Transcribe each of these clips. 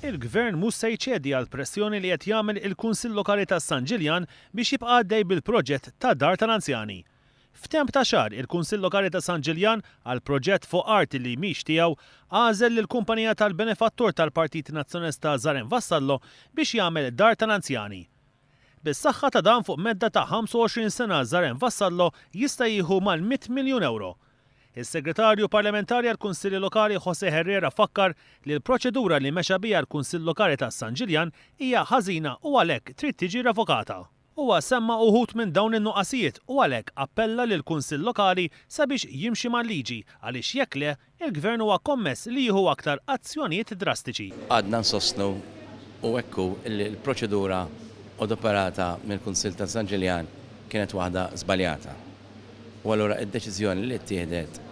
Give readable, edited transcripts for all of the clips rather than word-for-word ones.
Il-Gvern mhux se jċedi għall-pressjoni li qed jagħmel il-Kunsill Lokali ta' San Ġiljan biex jibqa' għaddej bil-proġett ta' dar tal-anzjani. F'temp ta' xahar, il-Kunsill Lokali ta' San Ġiljan, għal proġett fuq art li mhix tiegħu, għażel lill-kumpanija tal-benefattur tal-Partit Nazzjonalista Zaren Vassallo biex jagħmel dar tal-anzjani. Bis-saħħa ta' dan fuq medda ta' 25 sena Zaren Vassallo jista' jieħu mal-100 miljun ewro. Is-Segretarju Parlamentari għall-Kunsilli Lokali José Herrera fakkar li l-proċedura li mexa biha l-Kunsill Lokali ta' San Ġiljan hija ħażina u għalhekk trid tiġi revokata. Huwa semma uħud minn dawn in-nuqqasijiet u għalhekk appella lill-Kunsill Lokali sabiex jimxi mal-liġi għaliex jekk le, il-Gvern huwa kommess li jieħu aktar azzjonijiet drastiċi. Għadna nsostnu, u hekk hu, li l-proċedura odoperata mill-Kunsill ta' San Ġiljan kienet waħda żbaljata. U allura d-deċiżjoni li ttieħdet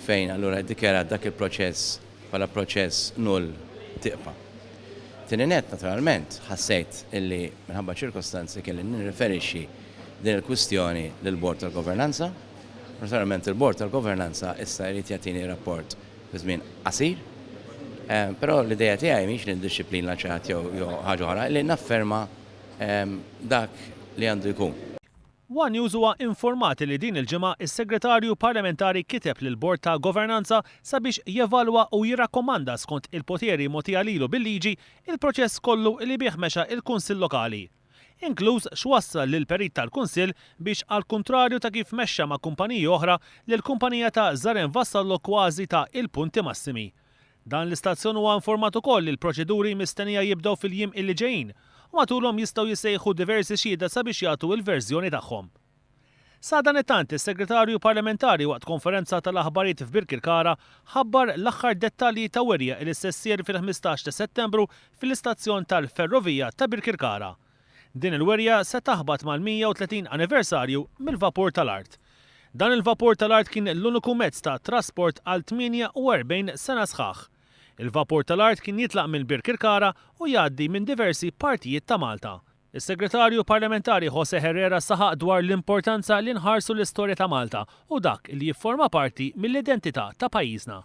fejn allura ddikjarat dak il-proċess bħala proċess null tieqfa. Tieni nett, naturalment, ħassejt illi minħabba ċ-ċirkostanzi kelli nirriferixxi din il-kwistjoni lill-Bord tal-Governanza. Naturalment il-Bord tal-Governanza issa jrid jagħtini rapport fi żmien qasir. Però l-idea tiegħi mhix li ndixxiplina xi ħadd jew ħaġa oħra, li nafferma dak li għandu jkun. One News huwa informat li din il-ġimgħa s-Segretarju Parlamentari kiteb lill-Bord ta' Governanza sabiex jevalwa u jirrakkomanda skont il-poteri mogħtija lilu bil-liġi il-proċess kollu li bih mexa l-Kunsill Lokali. Inkluż x'wassal lill-Perit tal-Kunsill biex għall-kuntrarju ta' kif mexxa ma' kumpaniji oħra lill-kumpanija ta' Zaren Vassallo kważi ta il-punti massimi. Dan l-istazzjon huwa informat ukoll li l-proċeduri mistennija jibdew fil-jiem illi ġejjin u matulhom jistgħu jissejħu diversi xhieda sabiex jagħtu l-verżjoni tagħhom. Sadanittant, is-Segretarju Parlamentari waqt konferenza tal-aħbarijiet f'Birkirkara ħabbar l-aħħar dettalji ta' wirja li se ssir fil-15 ta' Settembru fil-istazzjon tal-ferrovija ta' Birkirkara. Din il-wirja se taħbat mal-130 anniversarju mill-vapur tal-art. Dan il-vapur tal-art kien l-uniku mezz ta' trasport għal 48 sena sħaħ. Il-vapur tal-art kien jitlaq minn Birkirkara u jgħaddi minn diversi partijiet ta' Malta. Is-Segretarju Parlamentari José Herrera saħaq dwar l-importanza li nħarsu l-istorja ta' Malta u dak li jifforma parti mill-identità ta' pajjiżna.